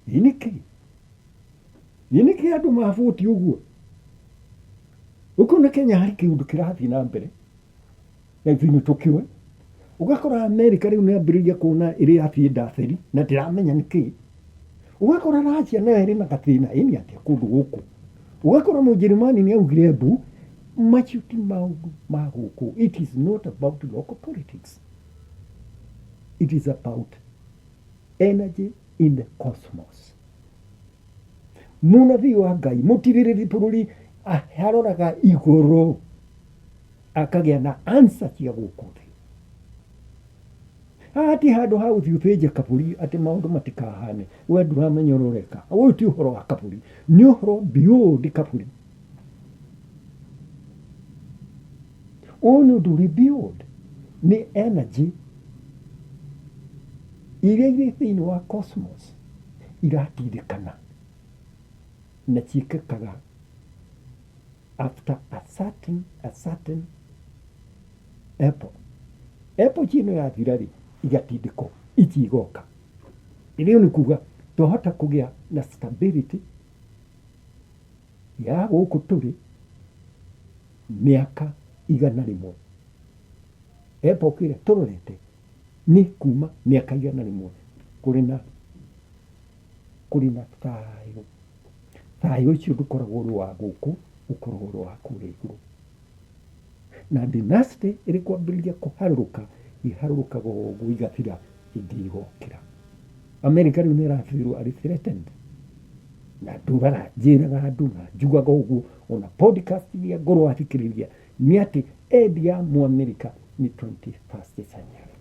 Ĩ nĩkĩ? Ĩ nĩkĩ andũ mabũti ũguo? Ũkona Kenya harĩ kĩũndũ kĩrathiĩ na mbere na ithuĩ nĩ tũkĩũĩ. Ũgakora Amerika rĩu nĩ yambĩrĩria kuona ĩrĩ yathiĩ ndatheri na ndĩramenya nĩkĩ. Ũgakora Russia nayo ĩrĩ na gathĩna, ĩ nĩ atĩa kũndũ gũkũ? Ũgakora Mũnjĩrĩmani nĩ augire mbu. Macio ti maũndũ ma gũkũ. It is not about local politics. It is about energy in the cosmos. Mũnabii wa Ngai, mũtirĩrĩri bũrũri, aroraga igũrũ akagĩa na answer cia gũkũ thĩ. Haha ti handũ ha gũthiĩ ũthĩnje kabũri atĩ maũndũ matikahane. We ndũramenya ũrĩa ũreka. Ũyũ ti ũhoro wa kabũri, nĩ ũhoro beyond kabũri. Ũyũ nĩ ũndũ ũrĩ beyond, nĩ energy iria irĩ thĩinĩ wa cosmos iratindĩkana na ciĩkĩkaga after a certain epoch. Epoch ĩno yathira rĩ, igatindĩkwo ici igoka. Rĩu nĩ kuga twahota kũgĩa na stability ya gũkũ tũrĩ mĩaka 100. Epoch ĩrĩa tũrorete nĩ kuma mĩaka 100 kũrĩ na thayũ. Thayũ ũcio ndũkoragwo ũrĩ wa gũkũ, ũkoragwo ũrĩ wa kũrĩa igũrũ. Na dynasty ĩrĩ kwambĩrĩria kũharũrũka, ĩharũrũkaga ũguo igathira, ĩngĩ igokĩra. America rĩu nĩ ĩrabĩrwo arĩ threatened. Na ndũraga njĩraga andũ na njugaga ũguo ona podcast iria ngorwo athikĩrĩria nĩ atĩ end ya Mũamerika nĩ 21st century.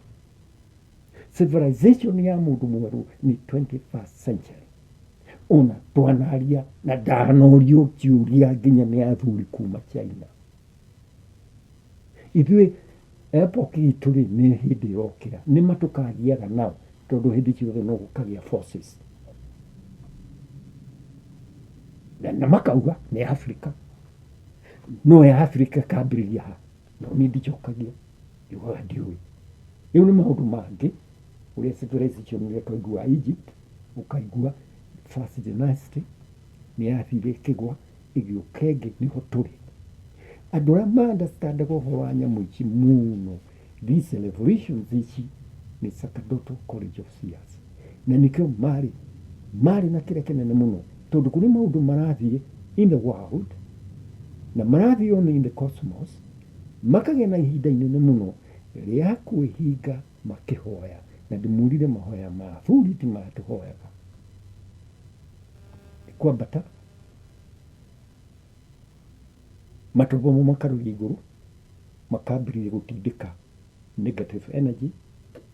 Civilization ya mũndũ mwerũ nĩ 21st century. Ona twanaria na ndanorio kĩũria nginya nĩ athuri kuma China. Ithuĩ epoch itũ rĩ nĩ hĩndĩ ĩrokĩra, nĩ matũkagiaga nao tondũ hĩndĩ ciothe no gũkagĩa forces. Na makauga nĩ Afrika, no ya Afrika ĩkambĩrĩria ha? No niĩ ndicokagia, ndiugaga ndiũĩ. Rĩu nĩ maũndũ mangĩ ũrĩa civilization ũrĩa twaiguaga Egypt, ũkaigua first dynasty nĩ yathire ĩkĩgwa ĩgĩũka ĩngĩ, nĩho tũrĩ. Andũ arĩa ma understandaga ũhoro wa nyamũ ici mũno, these revolutions ici nĩ Sacerdotal College of Seers. Na nĩkĩo marĩ marĩ na kĩrĩa kĩnene mũno tondũ kũrĩ maũndũ marathiĩ in the world na marathiĩ on in the cosmos, makagĩa na ihinda inene mũno rĩa kwĩhinga makĩhoya. Na ndĩmwĩrire mahoya ma athuri ti maya tũhoyaga, nĩ kwambata matobomo makaroria igũrũ, makambĩrĩria gũtindĩka negative energy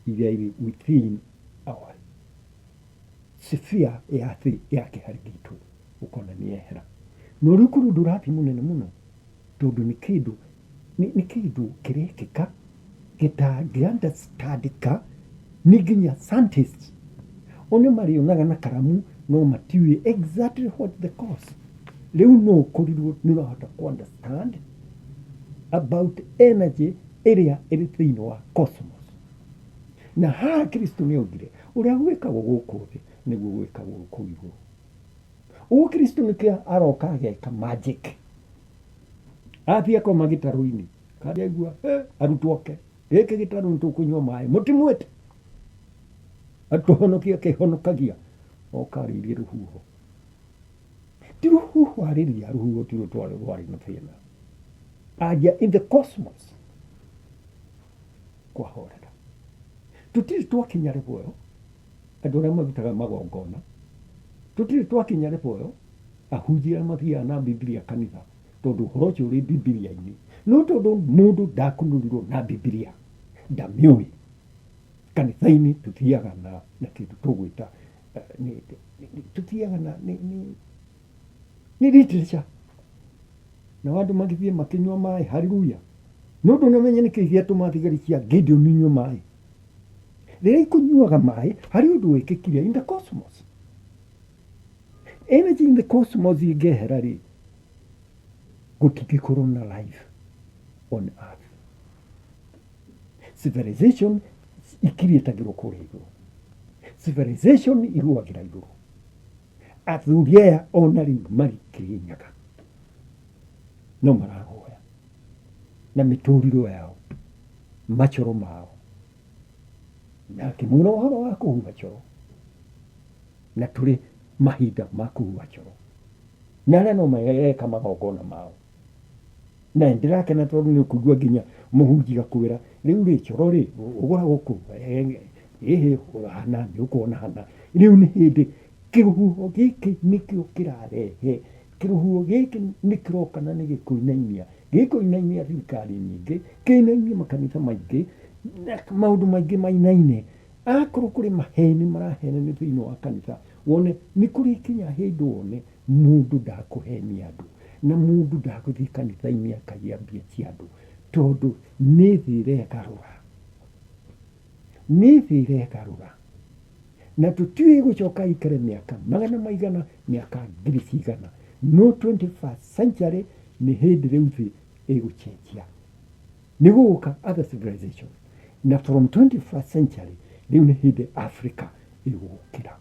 iria irĩ within our sphere ya thĩ ya kĩharĩ gitũ, ũkona nĩ yehera. No rĩu kũrĩ ũndũ ũrathiĩ mũnene mũno, tondũ nĩ kĩndũ nĩ kĩndũ kĩrekĩka gĩtangĩ understandĩka nĩ nginya scientists. O nĩ marĩonaga na karamu no matiũĩ exactly what the cause. Rĩu no ũkorirwo nĩ ũrahota kũ understand about energy ĩrĩa ĩrĩ thĩinĩ wa cosmos. Na haha Kristo nĩ augire ũrĩa gwĩkagwo gũkũ thĩ nĩguo gwĩkagwo kũu igũrũ. Ũguo Kristo nĩkĩo aroka ageka magic. Athiĩ akoma gĩtarũ-inĩ, kandi aigua arutwo ake gĩkĩ gĩtarũ nĩ tũkũnyua maĩ, mũtimwĩte atũhonokia kĩhonokagia, oka arĩirie rũhuho. Ti rũhuho arĩria, rũhuho ti rũtwarĩ rwarĩ na thĩna. Aria in the cosmos kwahorera. Tũtirĩ twakinya level ĩyo, andũ arĩa marutaga magongona, tũtirĩ twakinya level ĩyo, ahunjia arĩa mathiaga na Bibilia kanitha, tondũ ũhoro ũcio ũrĩ Bibilia-inĩ. No tondũ mũndũ ndakunũrirwo na Bibilia, ndamĩũĩ. Kanitha-inĩ tũthiaga na kĩndũ tũgwĩta, tũthiaga na nĩ literature. Nao andũ magĩthiĩ makĩnyua maĩ, hallelujah. No ndũnamenya nĩkĩ gĩatũma thigari cia Gideon inyue maĩ. Rĩrĩa ikũnyuaga maĩ, harĩ ũndũ wĩkĩkire in the cosmos. Energy in the cosmos ĩngĩehera rĩ, gũtingĩkorwo na life on earth. Civilization ikiriĩtagĩrwo kũrĩa igũrũ. Civilization igũagĩra igũrũ. Athuri aya ona rĩu marĩ Kĩrĩnyaga no marahoya na mĩtũrĩro yao, macoro mao, na akĩmwĩra ũhoro wa kũhuha coro, na tũrĩ mahinda ma kũhuha coro, na arĩa no mareka magongona mao. Na ndĩrakena tondũ nĩ ũkũigua nginya mũhunjia akwĩra rĩu rĩ coro rĩ ũgũragwo kũ, ĩhĩ hana nĩ ũkuona hana. Rĩu nĩ hĩndĩ kĩrũhuho gĩkĩ nĩkĩo kĩrarehe, kĩrũhuho gĩkĩ nĩ kĩroka na nĩ gĩkũinainia, gĩkũinainia thirikari nyingĩ, kĩinainie makanitha maingĩ, na maũndũ maingĩ mainaine. Akorwo kũrĩ maheni marahenanio thĩinĩ wa kanitha, wone nĩ kũrĩ kinya hĩndĩ wone mũndũ ndakũhenia andũ, na mũndũ ndagũthiĩ kanitha-inĩ akaiya mbia cia andũ, tondũ nĩ thĩ ĩregarũra. Nĩ thĩ ĩregarũra. Na tũtiũĩ gũcoka ikare mĩaka magana maigana, mĩaka ngiri cigana. No 21st century nĩ hĩndĩ rĩu thĩ ĩgũcenjia. Nĩ gũgũka other civilization. Na from 21st century rĩu nĩ hĩndĩ Africa ĩgũkĩra.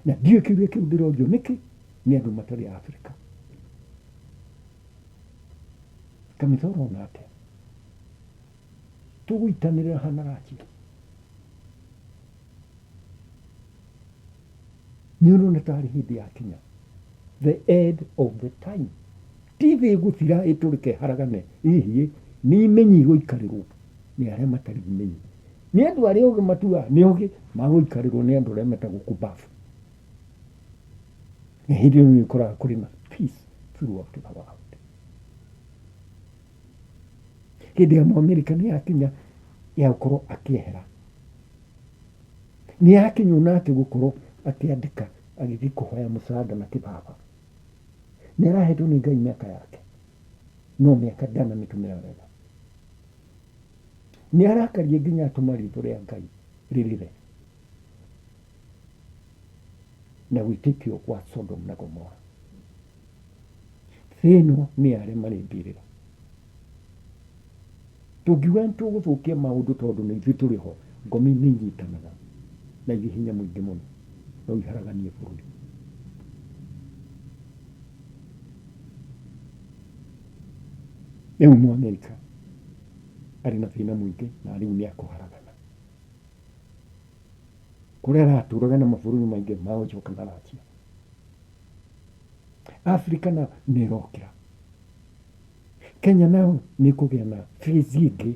Na ndiũĩ kĩũria kĩu ndĩrorio nĩkĩ nĩ andũ matarĩ Africa. Kanitha ũrona atĩa? Tũgũitanĩrĩra hana Racia? Nĩ ũrona tarĩ hĩndĩ yakinya, the end of the time. Ti thĩ ĩgũthira ĩtũrĩke haragane, ĩhĩ nĩ imenyi igũikarĩrwo nĩ arĩa matarĩ imenyi. Nĩ andũ arĩa ogĩ matuaga nĩ ogĩ, magũikarĩrwo nĩ andũ arĩa metagwo kumbafu. Na hĩndĩ ĩyo nĩ ũkoraga kũrĩ na peace throughout the world. Hĩndĩ ya Mũamerika nĩ yakinya ya gũkorwo akĩehera. Nĩ yakinya onake gũkorwo akĩandĩka agĩthiĩ kũhoya mũsaada na kĩbaba. Nĩ arahetwo nĩ Ngai mĩaka yake, no mĩaka ndanamĩtũmĩra wega. Nĩ arakaria nginya atũma ritho rĩa Ngai rĩrĩre. Na wĩtĩkio wa Sodom na Gomora. Thĩ ĩno nĩ ya arĩa marĩ mbĩrĩra. Tũngiuga nĩ tũgũthũkia maũndũ tondũ nĩ ithuĩ tũrĩ ho, ngomi nĩ inyitanaga na irĩ hinya mũingĩ mũno, no iharaganie bũrũri. Rĩu Mũamerika arĩ na thĩna mũingĩ na rĩu nĩ akũharagana. Kũrĩa aratũraga na mabũrũri maingĩ magũcoka na Russia. Africa nayo nĩ ĩrokĩra. Kenya nayo nĩ ĩkũgĩa na phase ĩngĩ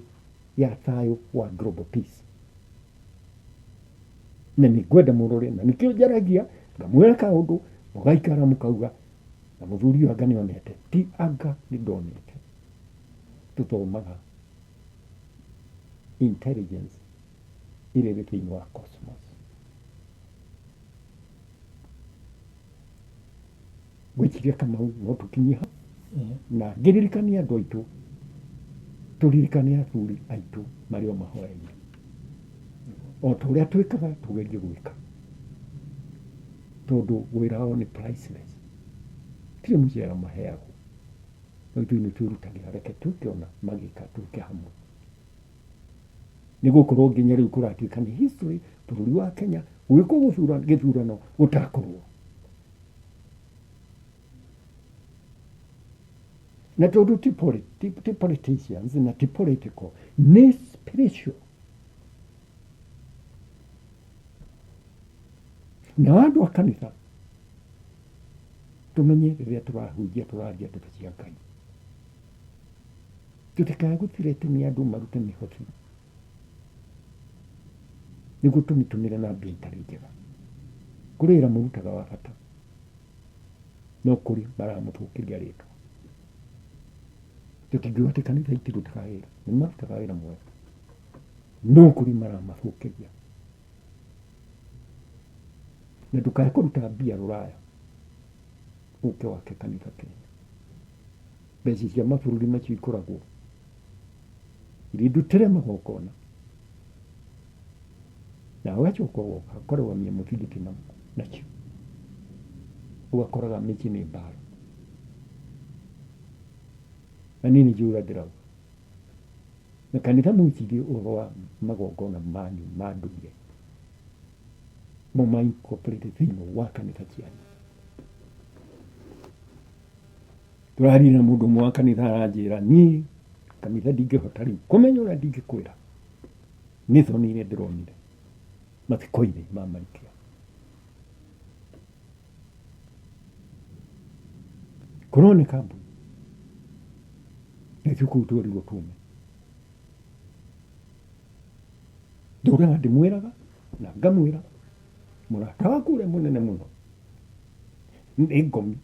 ya thayũ wa global peace. Na nĩ ngwenda mũrore na nĩkĩo njaragia ngamwĩra kaũndũ mũgaikara mũkauga na mũthuri ũyũ anga nĩonete. Ti anga nĩ ndonete. Tũthomaga intelligence ĩrĩa ĩrĩ thĩinĩ wa cosmos. Ngwĩciria Kamau no tũkinyie hau na ngĩririkania andũ aitũ tũririkane athuri aitũ marĩ o mahoya-inĩ o ta ũrĩa twĩkaga tũgerie gwĩka tondũ wĩra wao nĩ priceless tirĩ mũcera maheagwo no ithuĩ nĩ twĩrutagĩra reke twĩke ona magĩka twĩke hamwe nĩ gũkorwo nginya rĩu kũratuĩka nĩ history bũrũri wa Kenya gwĩkwo gĩthurano gũtakorwo na tondũ ti ti politicians na ti political nĩ spiritual na andũ a kanitha tũmenye rĩrĩa tũrahunjia tũraria ndeto cia Ngai tũtikae gũthreaten andũ marute mĩhothi nĩguo tũmĩtũmĩre na mbia itarĩ njega. Kũrĩ wĩra mũrutaga wa bata, no kũrĩ maramũthũkĩria rĩtwa. Tũtingiuga atĩ kanitha itirutaga wĩra, nĩ marutaga wĩra mwega, no kũrĩ maramathũkĩria. Na ndũkae kũruta mbia rũraya ũke wake kanitha Kenya. Mbeca cia mabũrũri macio ikoragwo irĩ ndutĩre magongona na ũgacoka ũgoka ũkarũgamia mũthigiti nacio ũgakoraga mĩciĩ nĩ mbara. Na niĩ nĩ njũĩ ũrĩa ndĩrauga. Na kanitha mwĩcirie ũhoro wa magongona manyu ma ndũire mũma incorporate thĩinĩ wa kanitha cianyu. Tũraria na mũndũ ũmwe wa kanitha aranjĩra niĩ kanitha ndingĩhota rĩu kũmenya ũrĩa ndingĩkwĩra nĩ thoni iria ndĩronire mathiko-inĩ ma Malkia. Kũroneka mbu na ithuĩ kũu twerirwo tume. Ndũraga ndĩmwĩraga na ngamwĩra mũrata waku ũrĩa mũnene mũno nĩ ngomi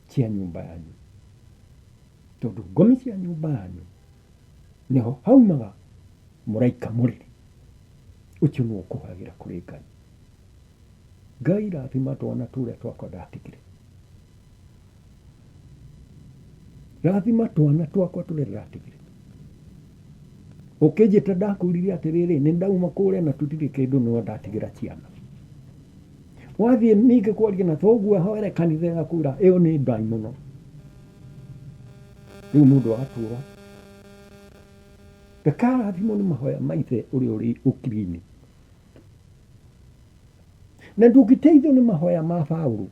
cia nyũmba yanyu tondũ ngomi cia nyũmba yanyu nĩho haumaga mũraika mũrĩrĩ ũcio nĩwe ũkũhoyagĩra kũrĩ Ngai. Ngai rathima twana tũrĩa twakwa ndatigire. Rathima twana twakwa tũrĩa ndĩratigire. Ũkĩnjĩta ndakwĩrire atĩrĩrĩ, nĩ ndauma kũrĩa na tũtirĩ kĩndũ no ndatigĩra ciana. Wathiĩ ningĩ kwaria na thoguo ahoere kanitha ĩgakwĩra ĩyo nĩ ndaimono. Rĩu mũndũ agatũra ndakarathimwo nĩ mahoya ma ithe ũrĩa ũrĩ ũkiri-inĩ. Na ndũngĩteithio nĩ mahoya ma Paũlũ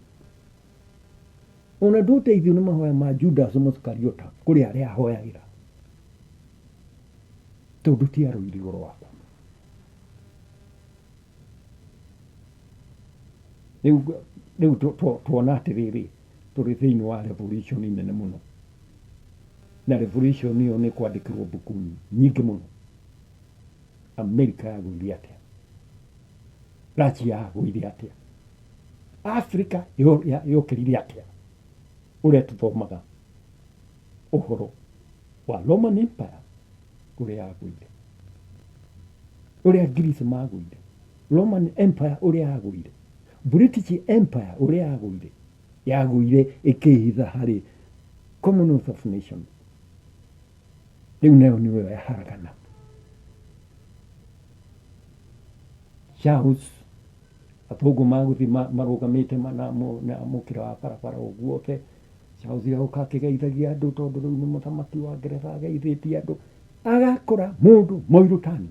Ona ndũteithio nĩ mahoya ma Judas Mũisikariota kũrĩ arĩa ahoyagĩra tondũ ti a rũirigo rwaku. Rĩu rĩu tuona atĩrĩrĩ, tũrĩ thĩinĩ wa revolution nene mũno, na revolution ĩyo nĩ ĩkwandĩkĩrwo mbuku nyingĩ mũno. Amerika yagũire atĩa? Russia yagũire atĩa? Africa yokĩrire atĩa? Ũrĩa tũthomaga ũhoro wa Roman Empire ũrĩa yagũire, ũrĩa Greece magũire, Roman Empire ũrĩa yagũire, British Empire ũrĩa yagũire, yagũire ĩkĩhitha harĩ Commonwealth of Nations. Rĩu nayo nĩyo yaharagana. Charles Athũngũ magũthiĩ marũgamĩte na mũkĩra wa barabara ũguo othe. Charles agoka akĩgeithagia andũ tondũ rĩu nĩ mũthamaki wa Ngeretha ageithĩtie andũ. Agakora mũndũ mũirũ tani.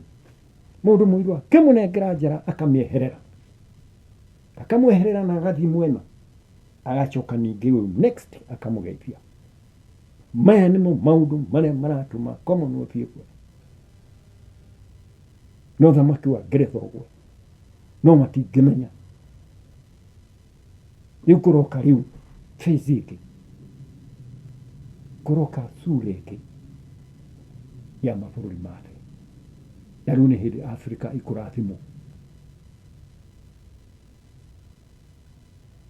Mũndũ mũirũ akĩmũnengera njara akamĩeherera. Akamweherera na agathiĩ mwena. Agacoka ningĩ ũyũ next akamũgeithia. Maya nĩmo maũndũ marĩa maratũma Commonwealth ĩgwe. Na ũthamaki wa Ngeretha ũgwe. No matingĩmenya. Rĩu kũroka rĩu phase ĩngĩ. Kũroka sura ĩngĩ ya mabũrũri ma thĩ. Na rĩu nĩ hĩndĩ Africa ĩkũrathimwo.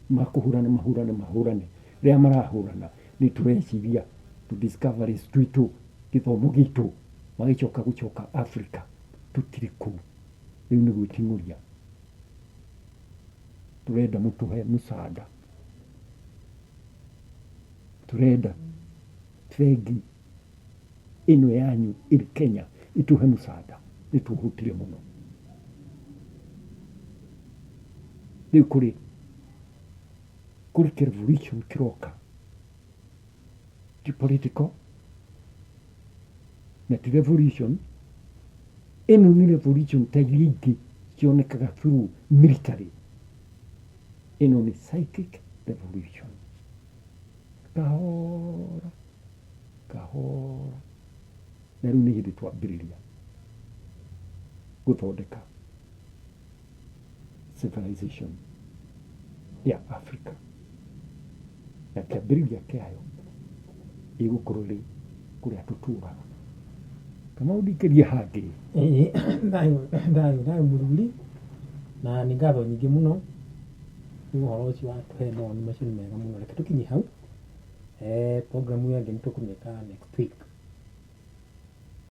Makũhũrana mahũrane mahũrane. Rĩrĩa marahũrana nĩ tũreciria tũ discoveries twitũ, gĩthomo gitũ, magĩcoka gũcoka Africa tũtirĩ kũu. Rĩu nĩ gwĩting'ũria. Tũrenda mũtũhe mũcanda. Tũrenda bengi ĩno yanyu ĩrĩ Kenya ĩtũhe mũcanda. Nĩ tũhũtire mũno. Rĩu kũrĩ kũrĩ kĩ revolution kĩroka ti political na ti revolution ĩno nĩ revolution ta iria ingĩ cionekaga through military. Ĩno nĩ psychic revolution. Kahora kahora na rĩu nĩ hĩndĩ twambĩrĩria gũthondeka civilization ya Africa na kĩambĩrĩria kĩayo ĩgũkorwo ĩrĩ kũrĩa tũtũraga. Kamau ndingĩria hangĩ. Ĩĩ, thayũ thayũ thayũ mũthuri, na nĩ ngatho nyingĩ mũno nĩ ũhoro ũcio watũhe mawoni macio nĩ mega mũno. Reke tũkinye hau, program ĩyo ĩngĩ nĩ tũkũmĩka next week.